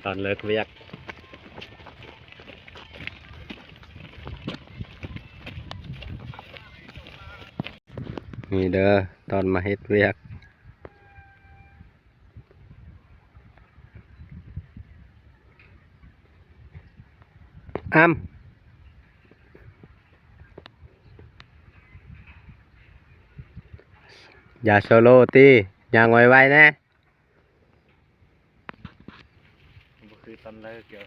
ຕອນເລີກວຽກ ນີ້ເດີ ຕອນມາເຮັດວຽກ. ອ້ຳ ຢ່າໂຊໂລຕິ ຍ່າງໄວໆແດ່. ບໍ່ຄືຕອນເລີກຢູ່.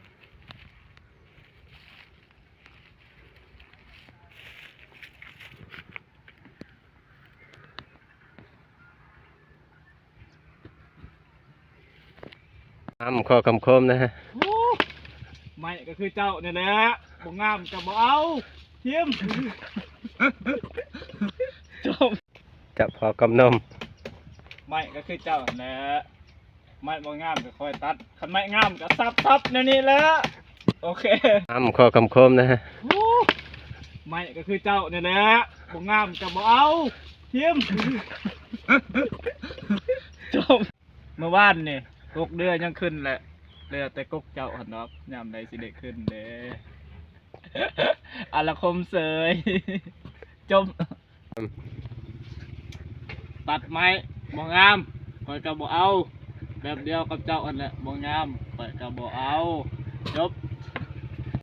ອ້ຳ ຂໍຄຳຄົມນະ. ໂອ້ ໄມ້ກໍຄືເຈົ້ານີ້ແຫຼະ ບໍ່ງາມກໍບໍ່ເອົາ ຖິ້ມ ຈົບ. ຈັບພໍກຳນົມ. ໄມ້ກໍຄືເຈົ້າຫັ້ນແຫຼະ ໄມ້ບໍ່ງາມກໍຄ່ອຍຕັດ ຄັນໄມ້ງາມກໍສັບໆແນວນີ້ແຫຼະ. ໂອເຄ ອ້ຳ ຂໍຄຳຄົມນະ. ໂອ້ ໄມ້ກໍຄືເຈົ້ານີ້ແຫຼະ ບໍ່ງາມກໍບໍ່ເອົາ ຖິ້ມ ຈົບ. ເມື່ອວານນີ້ກົກເດືອຍັງຂຶ້ນແຫຼະ ເຫຼືອແຕ່ກົກເຈົ້າຫັ້ນດອກ ຍາມໃດຊິໄດ້ຂຶ້ນເດ້ ອາລະຄົມເສີຍ ຈົບ. ຕັດໄມ້ບໍ່ງາມ ຂ້ອຍກໍບໍ່ເອົາ ແບບດຽວກັບເຈົ້າຫັ້ນແຫຼະ ບໍ່ງາມ ຂ້ອຍກໍບໍ່ເອົາ ຈົບ.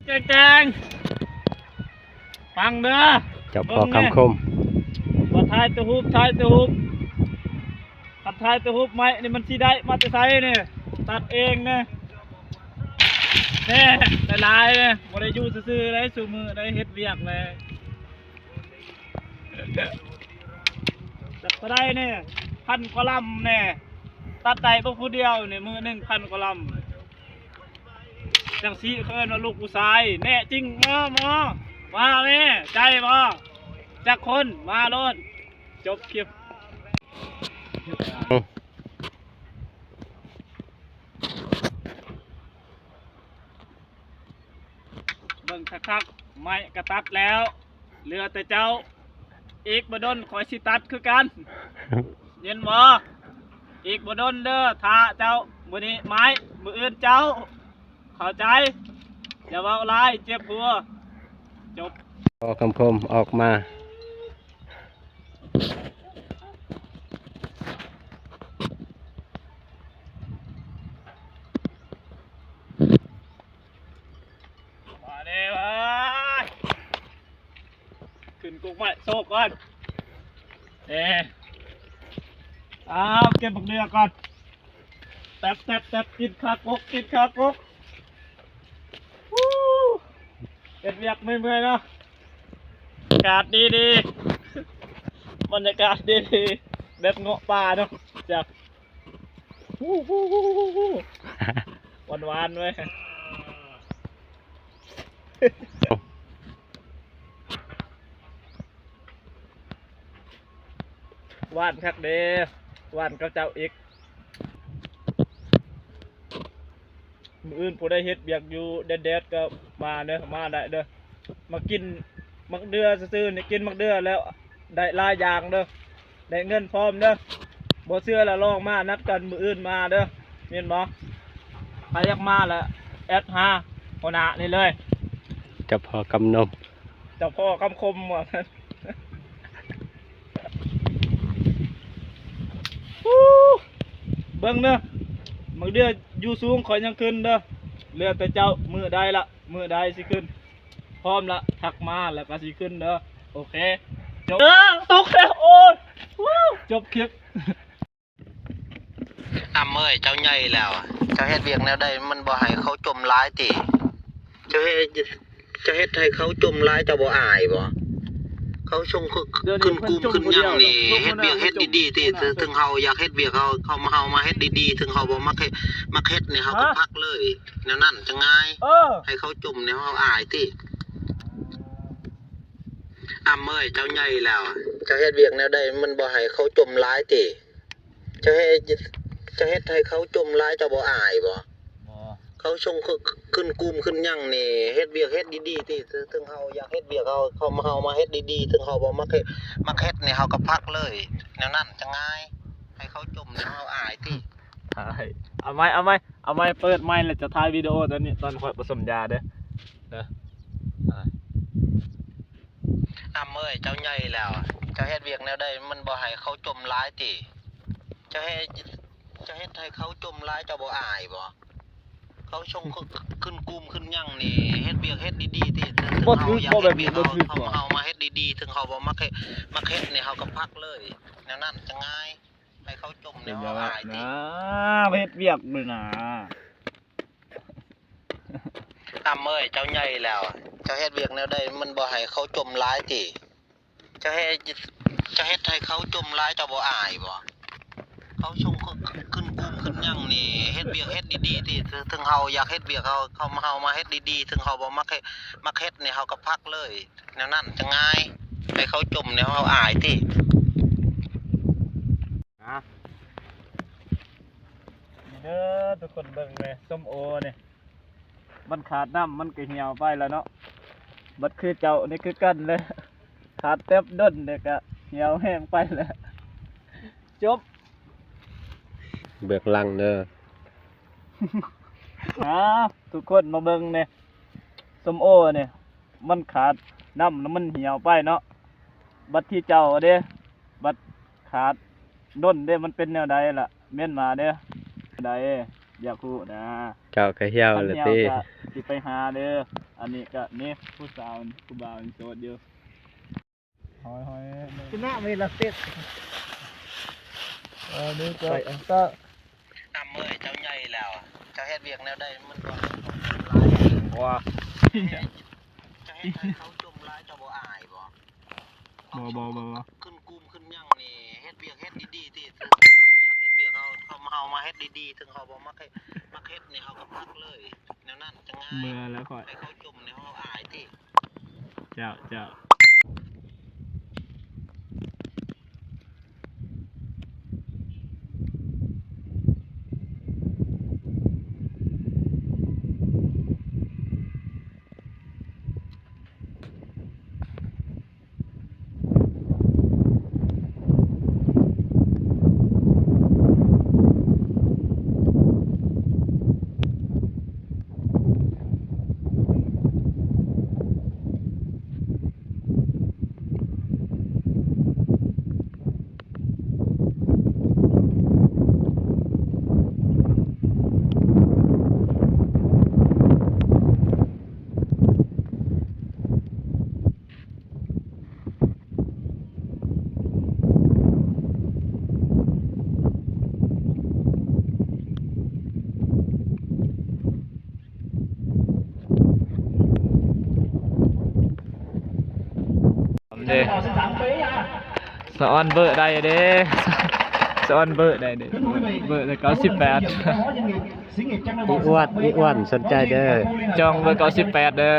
ແຈ້ງໆ ຟັງເດີ ເຈົ້າພໍ່ຄຳຄົມ ວ່າຖ່າຍແຕ່ຮູບ ຖ່າຍແຕ່ຮູບ ຄັນຖ່າຍແຕ່ຮູບໄມ້ນີ້ມັນຊິໄດ້ມາແຕ່ໃສນີ້ ຕັດເອງນະ ແນ່ ຫຼາຍໆນະ ບໍ່ໄດ້ຢູ່ຊື່ໆໄດ໋ ຊຸມື້ໄດ້ເຮັດວຽກແລ້ວ. ຈັກເທົ່າໃດນີ້ ພັນກວ່າລຳແນ່ ຕັດໄດ້ບໍ່ຜູ້ດຽວນີ້ ມື້ໜຶ່ງພັນກວ່າລຳ ຈັ່ງຊີ້ເຂົາເອີ້ນວ່າລູກຜູ້ຊາຍ ແນ່ຈິງ ມາ ມາ ມາແມ່ ໃຈບໍ່ ຈັກຄົນ ມາໂລດ ຈົບຄລິບ. ເບິ່ງຄັກໆ ໄມ້ກະຕັດແລ້ວ ເຫຼືອແຕ່ເຈົ້າ ອີກບໍ່ດົນຂ້ອຍຊິຕັດຄືກັນ ຍິນບໍ່? ອີກບໍ່ດົນເດີ ຖ້າເຈົ້າ ມື້ນີ້ໄມ້ ມື້ອື່ນເຈົ້າ ເຂົ້າໃຈ? ຢ່າເວົ້າຫຼາຍ ເຈັບຫົວ ຈົບ. ພໍຄຳຄົມອອກມາ. ມາເດ້ເວີຍ ຂຶ້ນກົກໄມ້ໂຊກ່ອນ ເອີ ອ້າວ ເກັບບັກເດືອກ່ອນ ແຕັບໆໆ ຕິດຄາກົກ ຕິດຄາກົກ ເຮັດວຽກເມື່ອຍໆເນາະ ອາກາດດີໆ ບັນຍາກາດດີໆ ແບບເງາະປ່າເນາະ ຈາກ ຫວານໆເວີຍ ຫວານຄັກເດ້ ຫວານກັບເຈົ້າອີກ. ມື້ອື່ນຜູ້ໃດເຮັດວຽກຢູ່ແດດໆກໍມາເດີ ມາໄດ້ເດີ ມາກິນໝາກເດື່ອຊື່ໆນີ້ ກິນໝາກເດື່ອແລ້ວໄດ້ຫຼາຍຢ່າງເດີ ໄດ້ເງິນພ້ອມເດີ ບໍ່ເຊື່ອລະລອງມານັດກັນມື້ອື່ນມາເດີ ແມ່ນບໍ່? ໃຜຢາກມາລະແອັດຫາຫົວໜ້ານີ້ເລີຍ ເຈົ້າພໍ່ກຳນົມ ເຈົ້າພໍ່ຄຳຄົມວ່າຊັ້ນ. ເບິ່ງເດີ ໝາກເດື່ອຢູ່ສູງຂ້ອຍຍັງຂຶ້ນເດີ ເຫຼືອແຕ່ເຈົ້າ ມື້ໃດລະ ມື້ໃດຊິຂຶ້ນ ພ້ອມລະ ທັກມາລະກະຊິຂຶ້ນເດີ ໂອເຄ ຈົບ ເອີ ຕົກແລ້ວ ໂອ້ຍ ຈົບຄລິບ. ອຳເອີຍ ເຈົ້າໃຫຍ່ແລ້ວ ເຈົ້າເຮັດວຽກແນວໃດ ມັນບໍ່ໃຫ້ເຂົາຈົ່ມຫຼາຍຕິ? ເຈົ້າເຮັດ ເຈົ້າເຮັດໃຫ້ເຂົາຈົ່ມຫຼາຍ ເຈົ້າບໍ່ອາຍບໍ່? ເຂົາຊົງຂຶ້ນ ຂຶ້ນກຸ່ມຂຶ້ນຫຍັງນີ້ ເຮັດວຽກເຮັດດີໆຕິ ເຖິງເຮົາຢາກເຮັດວຽກ ເຮົາ ເຮົາ ເຮົາມາເຮັດດີໆ ເຖິງເຮົາບໍ່ມັກເຮັດ ມັກເຮັດນີ້ ເຮົາກໍພັກເລີຍ ແນວນັ້ນຈັ່ງງ່າຍ ເອີ ໃຫ້ເຂົາຈົ່ມນີ້ ເຮົາອາຍຕິ? ອຳເອີຍ ເຈົ້າໃຫຍ່ແລ້ວ ເຈົ້າເຮັດວຽກແນວໃດ ມັນບໍ່ໃຫ້ເຂົາຈົ່ມຫຼາຍຕິ? ເຈົ້າເຮັດ ເຈົ້າເຮັດໃຫ້ເຂົາຈົ່ມຫຼາຍ ເຈົ້າບໍ່ອາຍບໍ່? ບໍ່ ເຂົາຊົງ ຂຶ້ນກຸ່ມຂຶ້ນຫຍັງນີ້ ເຮັດວຽກເຮັດດີໆຕິ ເຖິງເຮົາຢາກເຮັດວຽກ ເຮົາ ເຮົາ ເຮົາມາເຮັດດີໆ ເຖິງເຮົາບໍ່ມັກເຮັດ ມັກເຮັດນີ້ ເຮົາກໍພັກເລີຍ ແນວນັ້ນຈັ່ງງ່າຍ ໃຫ້ເຂົາຈົ່ມນີ້ ເຮົາອາຍຕິ? ຖ່າຍ ເອົາໃໝ່ ເອົາໃໝ່ ເອົາໃໝ່ ເປີດໃໝ່ ແລ້ວຈະຖ່າຍວິດີໂອຕອນນີ້ ຕອນຂ້ອຍປະສົມຢາເດີ້ ເດີ້ ອ້າຍ ອຳເອີຍ ເຈົ້າໃຫຍ່ແລ້ວ ເຈົ້າເຮັດວຽກແນວໃດ ມັນບໍ່ໃຫ້ເຂົາຈົ່ມຫຼາຍຕິ? ເຈົ້າເຮັດ ເຈົ້າເຮັດໃຫ້ເຂົາຈົ່ມຫຼາຍ ເຈົ້າບໍ່ອາຍບໍ່? ເຂົາຊົງ ຂຶ້ນກຸ່ມຂຶ້ນຫຍັງນີ້ ເຮັດວຽກເຮັດດີໆຕິ ເຖິງເຮົາຢາກເຮັດວຽກ ເຮົາ ເຮົາມາເຮັດດີໆ ເຖິງເຮົາບໍ່ມັກເຮັດ ມັກເຮັດນີ້ ເຮົາກໍພັກເລີຍ ແນວນັ້ນຈະງ່າຍ ໃຫ້ເຂົາຈົ່ມແນວເຮົາອາຍຕິ. ເຮັດວຽກຢູ່ນາ ອຳເອີຍ ເຈົ້າໃຫຍ່ແລ້ວ ເຈົ້າເຮັດວຽກແນວໃດ ມັນບໍ່ໃຫ້ເຂົາຈົ່ມຫຼາຍຕິ? ເຈົ້າເຮັດ ເຈົ້າເຮັດໃຫ້ເຂົາຈົ່ມຫຼາຍ ເຈົ້າບໍ່ອາຍບໍ່? ເຂົາຊົງ ຂຶ້ນກຸ່ມຂຶ້ນຫຍັງນີ້ ເຮັດວຽກເຮັດດີໆຕິ ເຖິງເຮົາຢາກເຮັດວຽກ ເຮົາ ເຮົາມາເຮັດດີໆ ເຖິງເຮົາບໍ່ມັກເຮັດ ມັກເຮັດນີ້ ເຮົາກໍພັກເລີຍ ແນວນັ້ນຈະງ່າຍ ໃຫ້ເຂົາຈົ່ມແນວເຮົາອາຍຕິ. ນີ້ເດີທຸກຄົນ ເບິ່ງແດ່ ສົ້ມໂອນີ້ ມັນຂາດນ້ຳ ມັນກໍຫ່ຽວໄປແລ້ວເນາະ ບັດຄືເຈົ້ານີ້ຄືກັນແຫຼະ ຂາດແປັບດົນນີ້ກໍຫ່ຽວແຫ້ງໄປແລ້ວ ຈົບ ເບື້ອງຫຼັງເດີ ຫາ ທຸກຄົນມາເບິ່ງແດ່ ສົ້ມໂອນີ້ ມັນຂາດນ້ຳແລ້ວມັນຫ່ຽວໄປເນາະ ບັດທີ່ເຈົ້າເດ້ ບັດຂາດດົນເດ້ ມັນເປັນແນວໃດລະ ເມັ້ນມາເດ້ ໃດ ຢາກຮູ້ນະ ເຈົ້າກໍຫ່ຽວລະຕິ ຊິໄປຫາເດີ ອັນນີ້ກໍນີ້ ຜູ້ສາວ ຜູ້ບ່າວຍັງໂສດຢູ່ ຫອຍໆ ຊະນະເວລາເສັດ ເອີ ນີ້ກໍ ອຳເອີຍ ເຈົ້າໃຫຍ່ແລ້ວ ເຈົ້າເຮັດວຽກແນວໃດ ມັນບໍ່ໃຫ້ເຂົາຈົມຫຼາຍ ວ່າ ເຈົ້າເຮັດໃຫ້ເຂົາຈົມຫຼາຍ ເຈົ້າບໍ່ອາຍບໍ່? ບໍ່ ບໍ່ ບໍ່ ບໍ່ ຂຶ້ນກຸ່ມຂຶ້ນຫຍັງນີ້ ເຮັດວຽກເຮັດດີໆຕິ ເຮົາຢາກເຮັດວຽກ ເຮົາ ເຮົາ ເຮົາມາເຮັດດີໆ ເຖິງເຮົາບໍ່ມັກເຮັດ ມັກເຮັດນີ້ ເຮົາກໍພັກເລີຍ ແນວນັ້ນຈະງ່າຍ ເມື່ອແລ້ວຂ້ອຍ ໃຫ້ເຂົາຈົມນີ້ ເຮົາອາຍຕິ. ເຈົ້າ ເຈົ້າ. ເດ້ ສະອອນເບີໄດ້ເດ້ ສະອອນເບີໄດ້ເດ້ ເບີໄດ້ເກົ້າສິບແປດ. ອີອ້ວນ ອີອ້ວນ ສົນໃຈເດີ ຈອງເບີເກົ້າສິບແປດເດີ.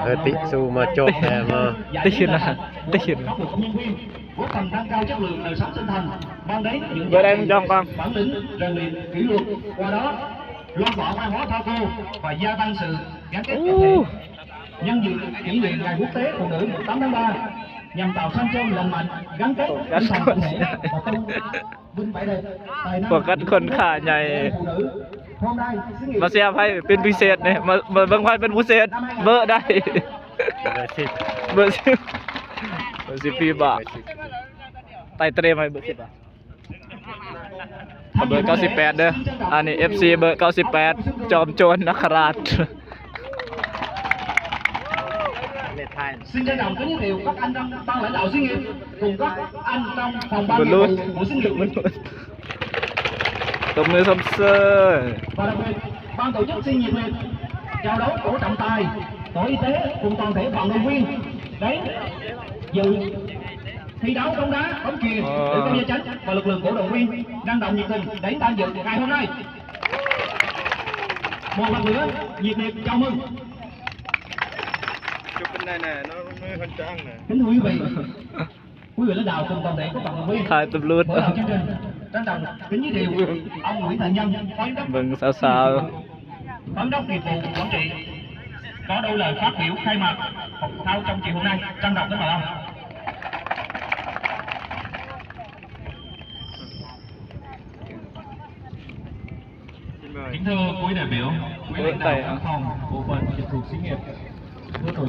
ເອີ ຕິຊູມາຈົບແທ້ມາ ຕິນະ ຕິນະ. Góp phần nâng cao chất lượng đời sống tinh thần, mang đến những giá trị bản lĩnh, rèn luyện kỷ luật, qua đó lan tỏa văn hóa thao thô và gia tăng sự gắn kết tập thể, nhân dịp kỷ niệm Ngày Quốc tế Phụ nữ mùng tám tháng ba, nhằm tạo sân chơi lành mạnh, gắn kết tinh thần tập thể và tôn vinh vẻ đẹp, tài năng, ພວກກັນຄົນຂາໃຫຍ່ ມາເຊຍໃຜເປັນພິເສດນີ້ ມາ ມາເບິ່ງໃຜເປັນພິເສດ ເບີໄດ້ ເບີສິບ ເບີສິບ ເບີສິບ ພີ່ບາ ໄຕ່ເຕຣມໃຫ້ເບີສິບ ເບີເກົ້າສິບແປດເດີ ອັນນີ້ເອັຟຊີເບີເກົ້າສິບແປດ ຈອມໂຈນນະຄະລາດ. Xin trân trọng kính giới thiệu các anh trong ban lãnh đạo xí nghiệp cùng các anh trong phòng ban nghiệp vụ của xí nghiệp. ຕົບມືຊົມເຊີຍ. Và đặc biệt, ban tổ chức xin nhiệt liệt chào đón tổ trọng tài, tổ y tế cùng toàn thể vận động viên đến dự thi đấu bóng đá bóng chuyền Ờ. Tự do da chắn và lực lượng cổ động viên năng động nhiệt tình đến tham dự ngày hôm nay. Một lần nữa, nhiệt liệt chào mừng. Chụp bên này nè, nó mới hoành tráng nè. Kính thưa quý vị, quý vị lãnh đạo cùng toàn thể các vận động viên, ຖ່າຍຕຳຫຼວດ mở đầu chương trình, trân trọng kính giới thiệu ông Nguyễn Thành Nhân, Phó Giám đốc ເບິ່ງສາວໆ. Phó Giám đốc nghiệp vụ quản trị có đôi lời phát biểu khai mạc hội thao trong chiều hôm nay. Trân trọng kính mời ông. Kính thưa quý đại biểu, quý lãnh đạo các phòng, bộ phận trực thuộc xí nghiệp, thưa tổ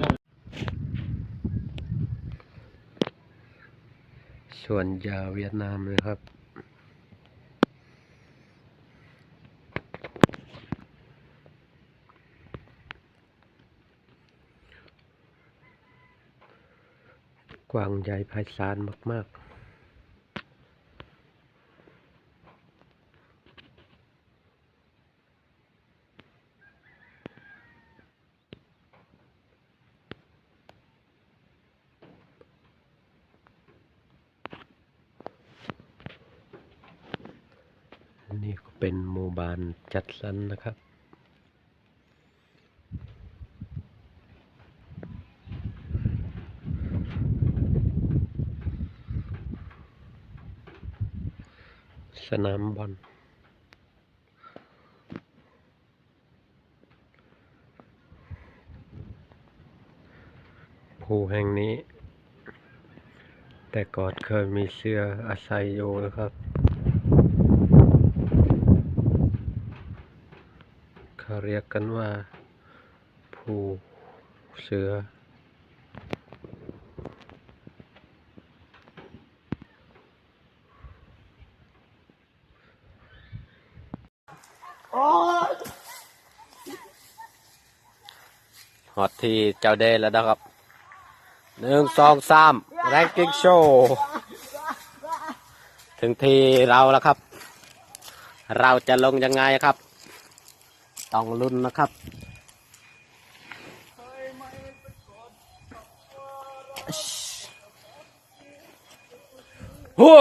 ສວນຢາຫວຽດນາມເລີຍຄັບ ກວ້າງໃຫຍ່ໄພສານມາກໆ. ນີ້ກໍເປັນໝູ່ບ້ານຈັດສັນນະຄັບ ສະໜາມບອນ. ພູແຫ່ງນີ້ ແຕ່ກ່ອນເຄີຍມີເສືອອາໄສຢູ່ນະຄັບ ເຂົາຮຽກກັນວ່າພູເສືອ. ຮອດທີ່ເຈົ້າເດແລ້ວນະຄັບ ໜຶ່ງ ສອງ ສາມ Ranking Show ເຖິງທີ່ເຮົາແລ້ວຄັບ ເຮົາຈະລົງຍັງໄງຄັບ ຕ້ອງລຸ້ນນະຄັບ ໂອ້